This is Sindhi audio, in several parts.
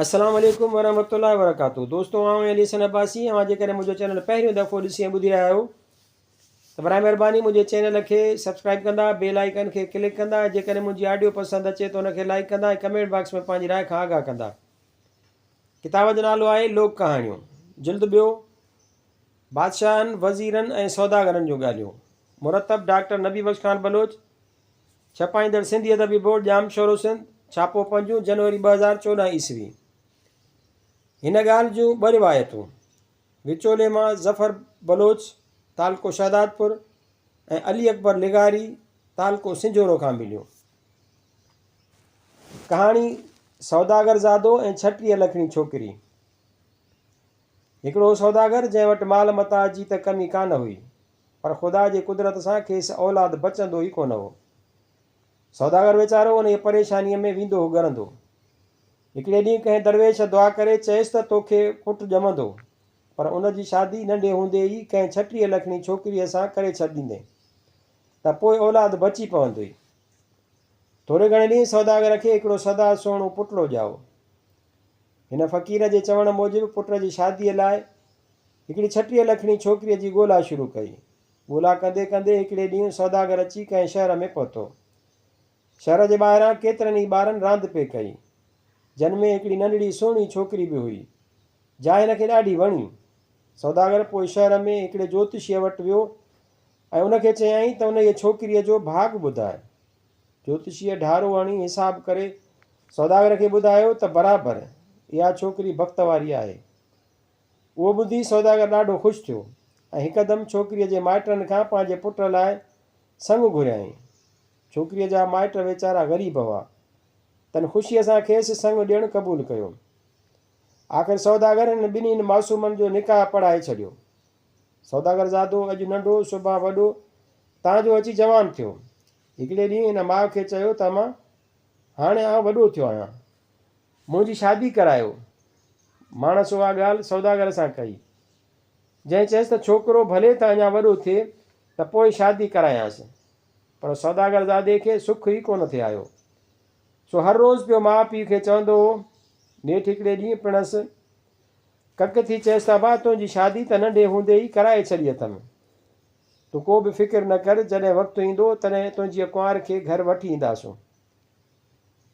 السلام عليڪم ورحمة الله وبرڪاته دوستو آئون علي حسن عباسي اوهان جيڪڏهن منهنجو چينل پهريون دفعو ڏسي ۽ ٻڌي رهيا آهيو ته برائي مهرباني منهنجي چينل کي سبسڪرائب ڪندا بيل آئيڪن کي ڪلڪ ڪندا ۽ جيڪڏهن منهنجي آڊيو پسند اچي ته ان کي لائيڪ ڪندا ۽ ڪمينٽ باڪس ۾ پنهنجي راء کان آگاهه ڪندا. ڪتاب جو نالو آهي لوڪ ڪهاڻيون جلد ٻيو بادشاهن، وزيرن ۽ سوداگرن جون ڳالهيون مرتب ڊاڪٽر نبي بخش خان بلوچ ڇپائيندڙ سنڌي ادبي بورڊ ڄامشورو سنڌ، ڇاپو پنجون جنوري 2014 عيسوي. هن ڳالهه جون ٻه روايتون، وچولي مان ظفر بلوچ، تعلقو شهدادپور، ۽ علي اڪبر لغاري، تعلقو سنجهورو کان مليون. ڪهاڻي، سوداگر زادو ۽ 36 لکڻي ڇوڪري. هڪڙو سوداگر جنهن وٽ مال متاع جي ته ڪمي ڪانه هئي، پر خدا جي قدرت سان کيس اولاد بچندو ئي ڪونه هو. سوداگر ويچارو انهيء پريشانيء ۾ ويندو هو ڳرندو. هڪڙي ڏينهن ڪنهن درويش دعا ڪري چيس ته توکي پٽ ڄمندو، پر ان جي شادي ننڍي هوندي ئي ڪنهن 36 لکڻي ڇوڪريء سان ڪري ڇڏيندين ته پوء اولاد بچي پوندوئي. ٿوري گهڻي ڏينهن سوداگر کي هڪڙو سدا سهڻو پٽڙو ڄائو. هن فقير جي چوڻ موجب پٽ جي شاديء لاء هڪڙي 36 لکڻي ڇوڪريء جي ڳولا شروع ڪئي. ڳولا ڪندي ڪندي هڪڙي ڏينهن سوداگر اچي ڪنهن شهر ۾ پهتو. شهر جي ٻاهران ڪيترن ئي ٻارن راند پئي ڪئي، جن ۾ هڪڙي ننڍڙي سهڻي ڇوڪري به هئي، جا هن کي ڏاڍي وڻي. سوداگر پوء شهر ۾ هڪڙي جوتشيء وٽ ويو ۽ ان کي چيائين ته انهيء ڇوڪريء جو ڀاڳ ٻڌاء. جوتشيء ڍارو هڻي حساب ڪري سوداگر کي ٻڌايو ته برابر، اها ڇوڪري بخت واري آهي. اهو ٻڌي سوداگر ڏاڍو خوش ٿيو ۽ هڪدم ڇوڪريء جي مائٽن کان پنهنجي پٽ لاء سڱ گهريائين. ڇوڪريء جا مائٽ ويچارا غريب هئا، تن خوشيء سان کيس سڱ ڏيڻ قبول ڪيو. آخر سوداگر هنن ٻنهين معصومن جو نڪاح پڙهائي ڇڏيو. سوداگر زادو اڄ ننڍو، سڀان وڏو، تان جو اچي جوان ٿيو. هڪڙي ڏينهن هن ماء کي چيو ته امان، هاڻي آئون وڏو ٿيو آهيان. منهنجي شادي ڪرايو. ماڻس اها ڳالهه سوداگر سان ڪئي. جنهن چيس ته ڇوڪرو ڀلي ته اڃا وڏو ٿئي ته پوء شادي ڪرايانس. پر سوداگر زادي کي سک ئي ڪونه ٿي آيو. سو هر روز پيو ماء پيء کي چوندو هو. نيٺ هڪڙي ڏينهن پڻس ڪڪ ٿي چيس ته ابا تنهنجي شادي ته ننڍي هوندي ئي ڪرائي ڇڏي اٿم. تون ڪو به فڪر نه ڪر، جڏهن وقت ايندو تڏهن تنهنجيء ڪنوار کي گهر وٺي اينداسون.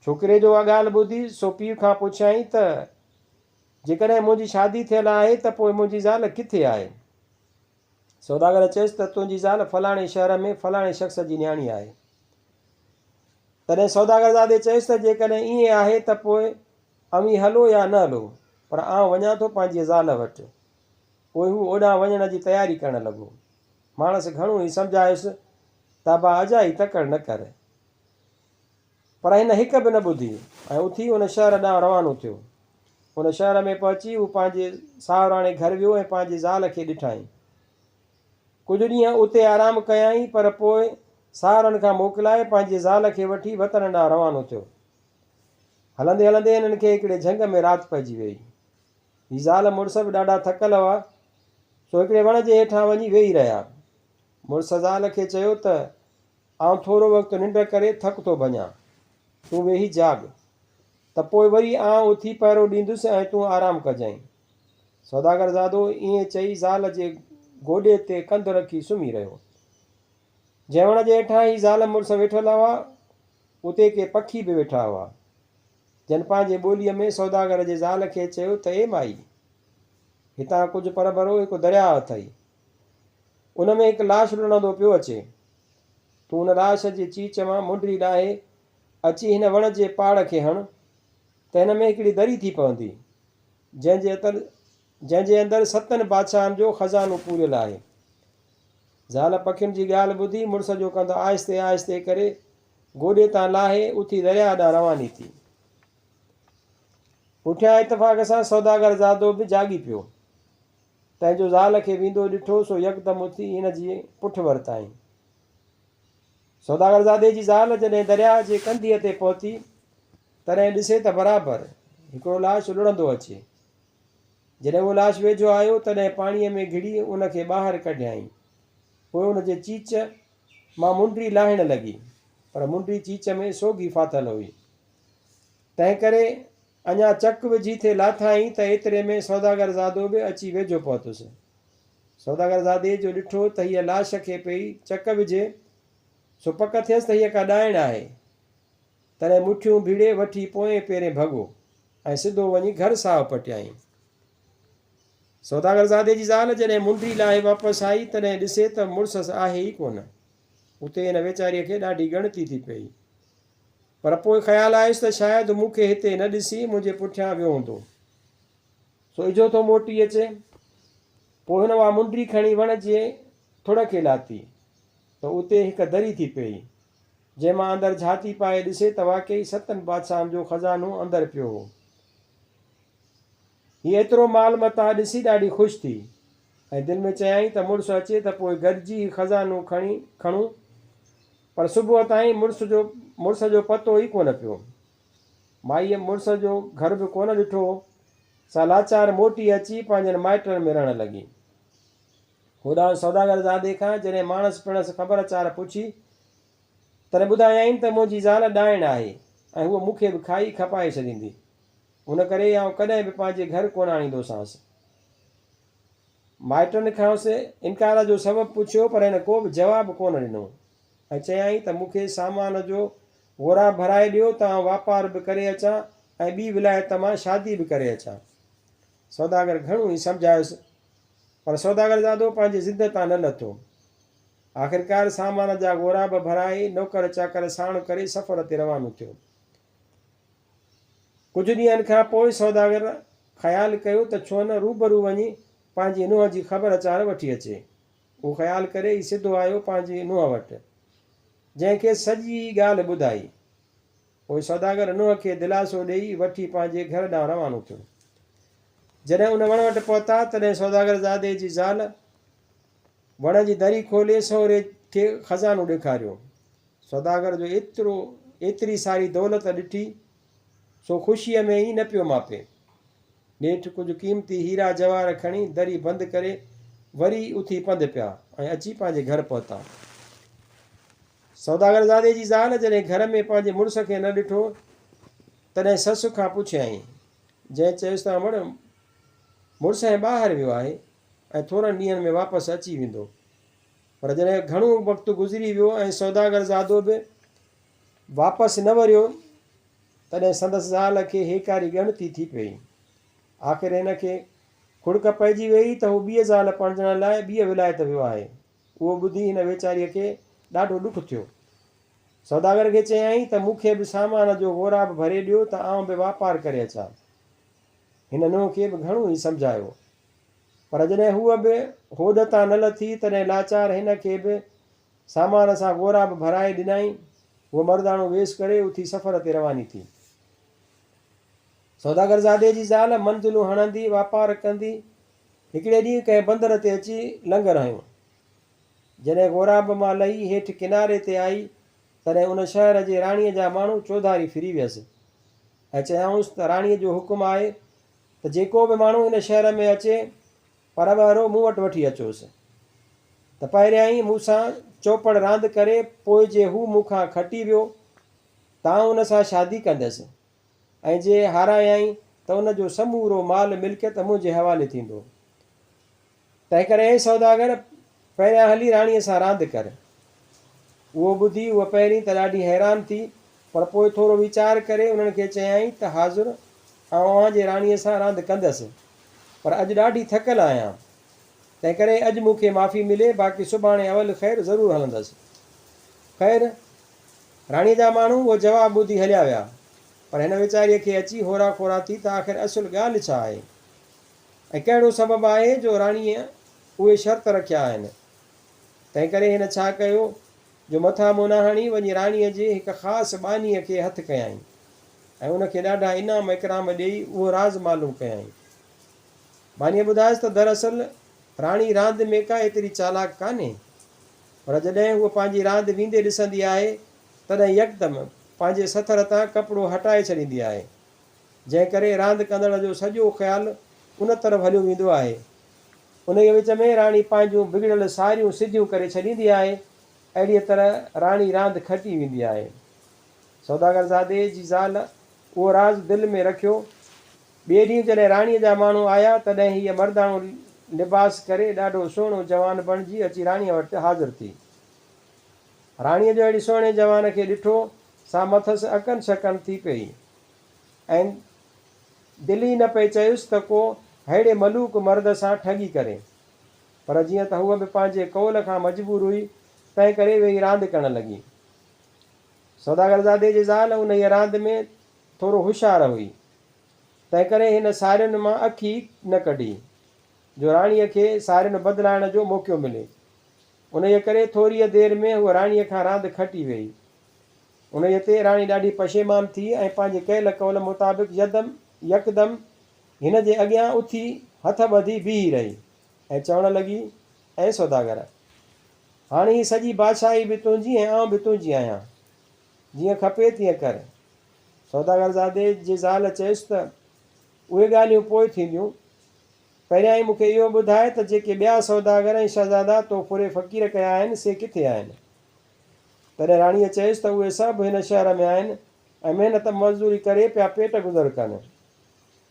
ڇوڪري جو اها ڳالهه ٻڌي، سو پيء کان پڇيائين ته، جيڪڏهن منهنجي شادي ٿيل آهي ته پوء منهنجي زال ڪٿي آهي؟ سوداگر چيس ته، تنهنجي زال فلاڻي شهر ۾ فلاڻي شخص جي نياڻي آهي. تڏهن سوداگر زادي چيس ته، جيڪڏهن ائين آهي ته پوء اوهين هلو يا نه هلو، پر آئون وڃان ٿو پنهنجيء زال وٽ. پوء هو اوڏانهن وڃڻ جي تياري ڪرڻ لڳو. ماڻس گهڻو ئي سمجهايس ته ابا اجائي تڪڙ نه ڪر. پر هن هڪ به نه ٻڌي ۽ اٿي ان شهر ڏانهن روانو ٿيو. ان شهر ۾ پهچي هو پنهنجي ساهراڻي گهر ويو ۽ پنهنجي زال کي ڏٺائين. ڪجهه ڏينهن اتي آرام ڪيائين پر پوء ساهرن کان موڪلائي پنهنجي زال کي وٺي وطن ڏانهن روانو ٿيو. هلندي هلندي هنن کي هڪڙي جهنگ ۾ رات پئجي ويئي. هي زال مڙس به ڏاڍا ٿڪل هئا، سو هڪڙي وڻ جي هيٺان وڃي ويهي رهيا. مڙس زال کي چيو ته، آئون ٿورو وقت ننڊ ڪري ٿڪ ٿو ڀڃان، تون ويهي جاڳ، ته پوء وري آئون اٿي پهرو ڏيندس ۽ تون آرام ڪجانء. سوداگر زادو ائين چئي زال جي گوڏي تي ڪنڌ رکي سمهي رهيو. جنهن وڻ جي هيٺان هي زال مڙس ويٺل هئا، اتي ڪي پکي به ويٺا هئا. جن پنهنجي ٻوليء ۾ سوداگر جي زال کي چيو ته اي مائي! هتان ڪجهه پرڀرو هڪ درياهه اٿئي. ان ۾ هڪ لاش لڙهندو پيو اچي. تون ان لاش جي چيچ مان منڊري لاهي اچي هن وڻ جي پاڙ کي هڻ ته هن ۾ هڪڙي دري ٿي پوندي، جنهن جي اندر ستن بادشاهن جو خزانو پوريل آهي. زال پکين جي ڳالهه ٻڌي مڙس جو ڪنڌ آهستي آهستي ڪري گوڏي تان لاهي اٿي درياهه ڏانهن رواني ٿي. پٺيان اتفاق سان سوداگر زادو به جاڳي پيو. تنهن جو زال کي ويندو ڏٺو سو يڪدم اٿي هن جي پٺ ورتائين. سوداگر زادي جي زال جڏهن درياهه جي ڪنڌيء تي پهتي، تڏهن ڏسي ته برابر هڪڙو لاش لڙهندو اچي. جڏهن اهو لاش ويجهو آيو، تڏهن پاڻيء ۾ گهڙي ان کي ٻاهر ڪڍيائين. پوء ان جي چيچ مان منڊي لاهڻ لڳي، پر منڊي چيچ ۾ سوگهي ڦاٿل هئي. تنهنڪري اڃا چڪ وجهي ٿي لاٿائين ته ايتري ۾ سوداگر زادو به اچي ويجهو پهتس. سوداگر زادي جو ڏٺو ته هيء لاش کي پئي چڪ وجهي، سو پڪ ٿيس ته هيء ڪا ڏائڻ آهي. تڏهن مٺيون ڀيڙي وٺي پوئين پيرين ڀڳو ۽ سڌو وڃي گهر ساهه پٽيائين. سوداگر زادي جي زال جڏهن منڊي لاهي واپس آئي، تڏهن ڏسي ته مڙسس آهي ئي ڪونه. اتي هن ويچاريء کي ڏاڍي ڳڻتي ٿي پيئي. پر پوء خيال آيس ته شايد مون کي هتي نه ڏسي منهنجي پٺيان ويو هوندو، سو اجهو ٿو موٽي اچي. پوء هن اها منڊي کڻي وڻ جي ٿڙ کي لاتي ته اتي هڪ دري ٿي پيئي، جنهن مان اندر جهاتي پائي ڏسي ته واقعي ستن بادشاهن جو خزانو اندر پيو هو. هيء ايترو مال متاع ڏسي ڏاڍي خوش ٿي ۽ دل ۾ چيائين ته مڙس اچي ته پوء گڏجي هي خزانو کڻي کڻون، پر صبح تائين مڙس جو مڙس جو پتو ئي ڪونه پيو. مائيء مڙس جو گهر به ڪونه ڏٺو هو، سا لاچار موٽي اچي پنهنجن مائٽن ۾ رهڻ لڳي. هوڏانهن سوداگر زادي کان جڏهن ماڻس پڻس خبر چار پڇي، تڏهن ٻڌايائين ته منهنجي زال ڏائڻ آهي ۽ هوء مون کي به کائي کپائي ڇڏيندي. ان ڪري آئون ڪڏهن به پنهنجي گهر ڪونه آڻيندوسانس. مائٽن کانئس انڪار جو سبب پڇيو پر هن ڪو به جواب ڪونه ڏنو ۽ چيائين ته مون کي سامان جو غوراب ڀرائي ڏيو ته آئون واپار به ڪري اچان ۽ ٻي ولايت مان شادي به ڪري اچان. سوداگر گهڻو ئي سمجهايس پر سوداگر زادو پنهنجي ضد تان نه لٿو. آخرڪار سامان جا غوراب ڀرائي نوڪر چاڪر ساڻ ڪري سفر تي روانو ٿيو. ڪجهه ڏينهن کان پوء سوداگر خيال ڪيو ته ڇو نه روبرو وڃي پنهنجي نونهن جي خبر چار وٺي اچي. اهو خيال ڪري ئي سڌو آيو پنهنجي نونهن وٽ، جنهن کيس سڄي ڳالهه ٻڌائي. پوء سوداگر نونهن کي دلاسو ڏيئي وٺي پنهنجي گهر ڏانهن روانو ٿيو. جڏهن ان وڻ وٽ پهتا، تڏهن سوداگر زادي جي زال وڻ جي دري کولي سهري کي خزانو ڏيکاريو. سوداگر جو ايترو ايتري ساري دولت ڏٺي، سو خوشيء ۾ ئي نه پيو ماپي. نيٺ ڪجهه قيمتي هيرا جواهر کڻي دري بند ڪري وري اٿي پنڌ پيا ۽ اچي پنهنجي گهر پهتا. سوداگر زادي جي زال جڏهن گهر ۾ پنهنجي مڙس کي نه ڏٺو، تڏهن سس کان پڇيائين، جنهن چيس ته امڙ، مڙس ۽ ٻاهر ويو آهي ۽ ٿورن ڏينهن ۾ واپس اچي ويندو. پر جڏهن گهڻو وقت گذري ويو ۽ سوداگر زادو به واپس نه وريو، تڏهن سندس زال کي هيڪاري ڳڻتي ٿي پيئي. آخر هن کي کڙڪ پئجي ويئي ته هو ٻيء زال پرڻجڻ لاء ٻيء ولايت ويو آهي. اهو ٻڌي هن ويچاريء کي ڏاڍو ڏک ٿيو. سوداگر کي چيائين ته مون کي به سامان جو غوراب ڀري ڏيو ته آئون به واپار ڪري اچان. هن نونهن کي به گهڻو ئي سمجهايو. پر جڏهن هوء به هوڏ تان نه لٿي، تڏهن لاچار هن کي به سامان سان غوراب ڀرائي ڏنائين. هوء مرداڻو ويس ڪري اٿي سفر تي رواني ٿي. سوداگر زادي جي زال منزلون هڻندي، واپار ڪندي، هڪڙي ڏينهن ڪنهن بندر تي اچي لنگر هنيو. جڏهن غوراب مان لهي هيٺ ڪناري تي آئي، تڏهن ان شهر جي راڻيء جا ماڻهو چوڌاري ڦري ويس ۽ چيائونس ته راڻيء جو حڪم آهي ته جيڪو به ماڻهو هن شهر ۾ اچي، پرٻهرو مون وٽ وٺي اچوس. ته پهريائين مون سان چوپڙ راند ڪري، پوء جي هو مون کان کٽي ويو، ته آئون ان سان شادي ڪندس، ۽ جي هارايائين ته ان جو سمورو مال ملڪيت منهنجي حوالي ٿيندو. تنهنڪري اي سوداگر، پهريان هلي راڻيء سان راند ڪر. اهو ٻڌي هوء پهرين ته ڏاڍي حيران ٿي، پر پوء ٿورو ويچار ڪري انهن کي چيائين ته حاضر، آئون اوهان جي راڻيء سان راند ڪندس، پر اڄ ڏاڍي ٿڪل آهيان، تنهنڪري اڄ مون کي معافي ملي، باقي سڀاڻي اول خير ضرور هلندس. خير، راڻيء جا ماڻهو اهو جواب ٻڌي هليا ويا، پر هن ويچاريء کي اچي هورا کورا ٿي ته آخر اصل ڳالهه ڇا آهي؟ ۽ ڪهڙو سبب آهي جو راڻيء اهي شرط رکيا آهن؟ تنهنڪري هن ڇا ڪيو جو مٿا مونا هڻي وڃي راڻيء جي هڪ خاص ٻانهيء کي هٿ ڪيائين ۽ ان کي ڏاڍا انعام اڪرام ڏيئي اهو راز معلوم ڪيائين. ٻانهيء ٻڌايس ته دراصل راڻي راند ۾ ڪا ايتري چالاڪ ڪانهي، پر جڏهن هوء پنهنجي راند ويندي ڏسندي آهي، تڏهن يڪدم پنهنجي سٿر تان ڪپڙو هٽائي ڇڏيندي آهي. جنهن ڪري راند ڪندڙ جو سڄو خيال ان طرف هليو ويندو آهي. انهيء وچ ۾ راڻي پنهنجون بگڙيل ساريون سڌيون ڪري ڇڏيندي آهي. اهڙيء طرح راڻي راند کٽي ويندي آهي. سوداگر زادي جي زال اهو راز دل ۾ رکيو ٻئي ڏينهن جڏهن راڻيء جا ماڻهو آيا، تڏهن هيء مرداڻو لباس ڪري، ڏاڍو سهڻو جوان بڻجي اچي راڻيء وٽ حاضر ٿي. راڻيء جو اهڙي سهڻي جوان کي ڏٺو، سا مٿس اڪن شڪن ٿي پيئي ۽ دل ئي نه پئي چيس ته ڪو ههڙي ملوڪ مرد سان ٺڳي ڪري. پر جيئن ته هوء به پنهنجي قول کان مجبور هئي، تنهنڪري ويهي راند ڪرڻ لڳي. سوداگرزادي جي زال انهيء راند ۾ ٿورو هوشيار هئي، تنهنڪري هن سارين مان اک ئي نه ڪڍي، جو راڻيء کي سارين بدلائڻ جو موقعو ملي. انهيء ڪري ٿوريء دير ۾ هوء راڻيء کان راند کٽي ويئي. انهيء تي راڻي ڏاڍي پشيمان ٿي ۽ پنهنجي ڪيل قول مطابق يدم يڪدم هن جي اڳيان اٿي هٿ ٻڌي بيهي رهي ۽ چوڻ لڳي، اي سوداگر! هاڻي هي سڄي بادشاهي به تنهنجي ۽ آئون به تنهنجي آهيان. جيئن کپي تيئن ڪر. سوداگرزادي جي زال چيس ته، اهي ڳالهيون پوء ٿينديون. پهريائين مون کي اهو ٻڌاء ته جيڪي ٻيا سوداگر ۽ شهزادا تو ڦري فقير ڪيا آهن، سي ڪٿي آهن؟ تڏهن راڻيء چيس ته اهي سڀ هن شهر ۾ آهن ۽ محنت مزدوري ڪري پيا پيٽ گذر ڪن.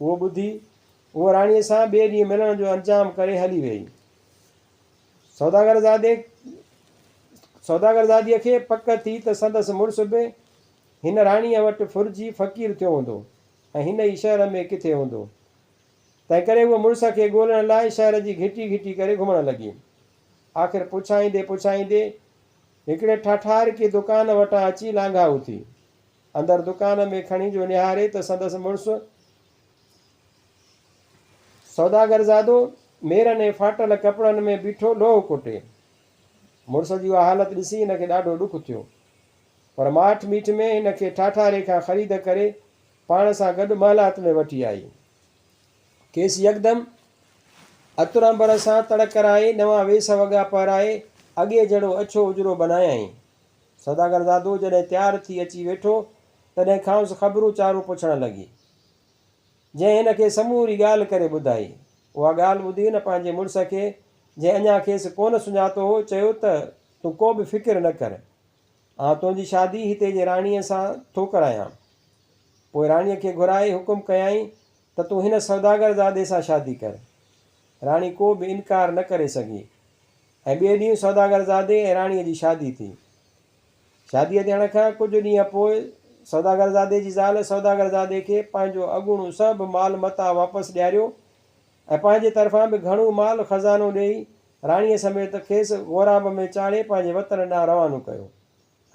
اهو ٻڌي، هوء راڻيء سان ٻئي ڏينهن ملڻ جو انجام ڪري هلي ويئي. سوداگرزادي سوداگرزاديء کي پڪ ٿي ته سندس مڙس به هن راڻيء وٽ ڦرجي فقير ٿيو هوندو ۽ هن ئي شهر ۾ ڪٿي هوندو. تنهنڪري هوء مڙس کي ڳولڻ لاء شهر جي گهٽي گهٽي ڪري گهمڻ لڳي. آخر پڇائيندي پڇائيندي هڪڙي ٺاٺارڪي دڪان وٽان اچي لانگهائو ٿي. اندر دڪان ۾ کڻي جو نهاري ته سندس مڙس سوداگرزادو ميرن ۽ ڦاٽل ڪپڙن ۾ بيٺو لوهه ڪٽي. مڙس جي اها حالت ڏسي هن کي ڏاڍو ڏک ٿيو. پر ماٺ ميٺ ۾ هن کي ٺاٺاري کان خريد ڪري پاڻ سان گڏ محلات ۾ وٺي آئي. کيس يڪدم عطر عنبر سان تڙ ڪرائي نوان ويس وڳا پهرائي اڳي جهڙو اڇو اجرو بنايائين. سوداگرزادو جڏهن تيار ٿي اچي ويٺو، تڏهن کانئس خبرون چارون پڇڻ لڳي. جنهن هن کي سموري ڳالهه ڪري ٻڌائي. اها ڳالهه ٻڌي هن پنهنجي مڙس کي، جنهن اڃا کيس ڪونه سڃاتو هو، چيو ته، تون ڪو به فڪر نه ڪر. آئون تنهنجي شادي هتي جي راڻيء سان ٿو ڪرايان. پوء راڻيء کي گهرائي حڪم ڪيائين ته تون هن سوداگر زادي سان شادي ڪر. راڻي ڪو به انڪار نه ڪري سگهي ۽ ٻئي ڏينهن سوداگر زادي ۽ راڻيء جي شادي ٿي. شاديء ٿيڻ کان ڪجهه ڏينهن پوء سوداگر زادي جي زال سوداگر زادي کي پنهنجو اڳوڻو سڀ مال متاع واپس ڏياريو ۽ پنهنجي طرفان به گهڻو مال خزانو ڏيئي راڻيء سميت کيس غوراب ۾ چاڙهي پنهنجي وطن ڏانهن روانو ڪيو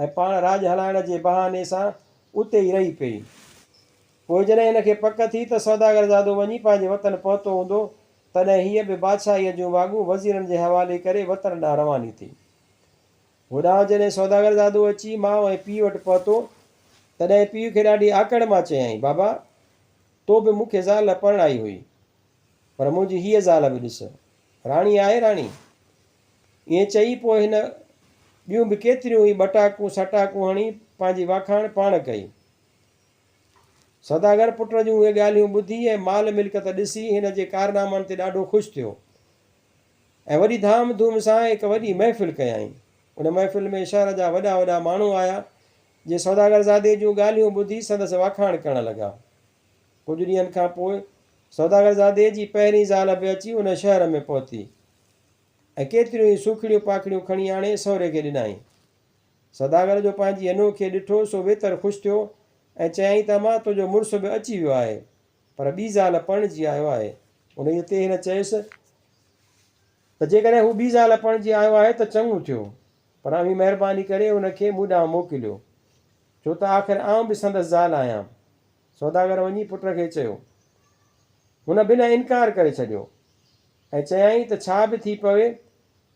۽ پاڻ راڄ هلائڻ جي بهاني سان اتي ئي رهي پيئي. پوء جڏهن هن کي پڪ ٿي ته سوداگر زادو وڃي پنهنجي وطن پهتو هوندو، تڏهن هيء به بادشاهيء جون واڳون وزيرن جي حوالي ڪري وطن ڏانهن رواني ٿي. هوڏانهن جڏهن سوداگر زادو اچي ماء ۽ پيء وٽ پهتو، تڏهن پيء کي ڏاڍي آڪڙ مان چيائين، بابا! تو به مون کي زال پرڻائي هئي، پر منهنجي هيء زال به ڏس، راڻي آهي راڻي! ائين چئي پوء هن ٻيون به ڪيتريون ئي ٻٽاڪون سٽاڪون هڻي پنهنجي واکاڻ پاڻ ڪئي. سوداگر پٽ جون اهي ڳالهيون ٻڌي ۽ مال ملڪيت ڏسي هن جي ڪارنامن تي ڏاڍو خوش ٿيو ۽ وڏي ڌام ڌوم سان هڪ وڏي محفل ڪيائين. ان محفل ۾ شهر جا وڏا وڏا ماڻهو آيا، جي سوداگرزادي جون ڳالهيون ٻڌي سندس واکاڻ ڪرڻ لڳا. ڪجهه ڏينهن کان پوء سوداگرزادي جي پهرين زال به اچي ان شهر ۾ پهتي ۽ ڪيتريون ئي سوکڙيون پاکڙيون کڻي آڻي سهري کي ڏنائين. سوداگر جو پنهنجي انوء کي ڏٺو سو ويتر خوش ٿيو ۽ چيائين ته امان تنهنجو مڙس به اچي ويو آهي، پر ٻي زال پرڻجي آيو آهي. انهيء تي هن چيس ته جيڪڏهن هو ٻي زال پرڻجي آيو آهي ته چڱو ٿيو، پر اوهين مهرباني ڪري هن کي مون ڏانهن موڪليو، ڇو ته آخر آئون به سندس زال آهيان. سوداگر وڃي پٽ کي چيو. هن بنهه انڪار ڪري ڇڏيو ۽ چيائين ته ڇا به ٿي پوي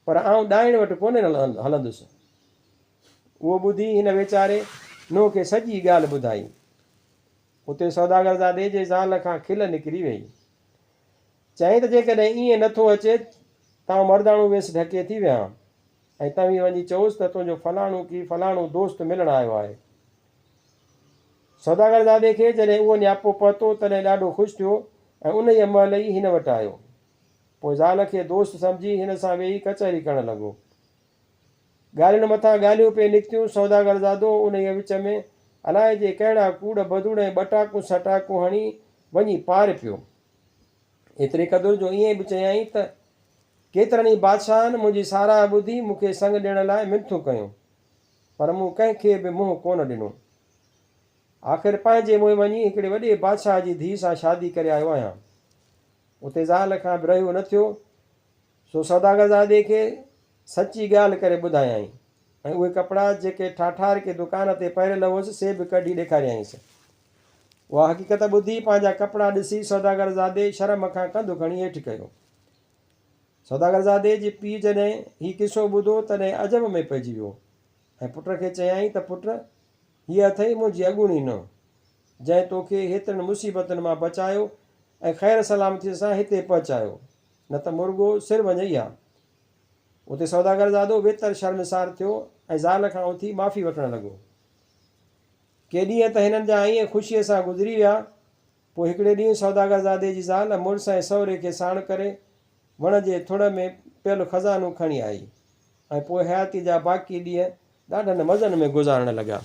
پر آئون ڏائڻ وٽ ڪونه هلندس. اهو ٻڌي هن ويچاري نونهن کي سڄي ڳالهه ٻڌائي. اتي سوداگرزادي جي زال کان کل نڪري ويئي. چيائين ته جيڪڏهن ائين نه ٿو اچي ته آئون مرداڻو ويس ڍڪي ٿي ويهان ۽ توهين وڃي چئوس ته تنهنجو فلاڻو ڪي فلاڻو دوست ملڻ آيو آهي. سوداگرزادي کي جڏهن اهو نياپو پهتو تڏهن ڏاڍو خوش ٿيو ۽ انهيء مهل ئي هن وٽ آيو. پوء زال کي دوست سمجهي هن سان ويهي ڪچهري ڪرڻ لڳو. ڳالهين مٿان ڳالهيون پئي نڪتيون، سوداگرزادو انهيء وچ ۾ الائجي ڪهڙا ڪوڙ بدوڙ ۽ ٻٽاڪون سٽاڪون هڻي وڃي پار پيو. ايتري قدر جو ائين به چيائين ته ڪيترن ئي بادشاهن منهنجي ساراهه ٻڌي مون کي سڱ ڏيڻ لاء منٿون ڪيون، پر مون ڪنهن کي به منهن ڪونه ڏنو. آخر پنهنجي منهن وڃي هڪڙي وڏي بادشاهه جي ڌيء سان شادي ڪري آيو آهيان. اتي زال کان به رهيو نه ٿيو، سو سوداگرزادي کي سچي ڳالهه ڪري ٻڌايائين ۽ اهي ڪپڙا جيڪي ٺاٺارڪي دڪان تي پهريل هئس سي به ڪڍي ڏيکاريائينس. اها حقيقت ٻڌي پنهنجا ڪپڙا ڏسي سوداگرزادي شرم کان ڪنڌ کڻي هيٺ ڪيو. سوداگرزادي جي پيء جڏهن هي قصو ٻڌو تڏهن عجب ۾ پئجي ويو ۽ پٽ کي چيائين ته پٽ! هيء اٿئي منهنجي اڳوڻي ننهن، جنهن توکي هيترين مصيبتن مان بچايو ۽ خير سلامتيء سان هتي پهچايو، نه ته مرڳو سر وڃئي ها. اتي سوداگرزادو ويتر شرمسار ٿيو ۽ زال کان اٿي معافي وٺڻ لڳو. ڪي ڏينهن ته هنن جا ائين خوشيء سان گذري ويا. پوء هڪڙي ڏينهن سوداگرزادي جي زال مڙس ۽ سهري کي ساڻ ڪري وڻ جي ٿڙ ۾ پيل خزانو کڻي آئي ۽ پوء حياتيء جا باقي ڏينهن ڏاڍن مزن ۾ گذارڻ لڳا.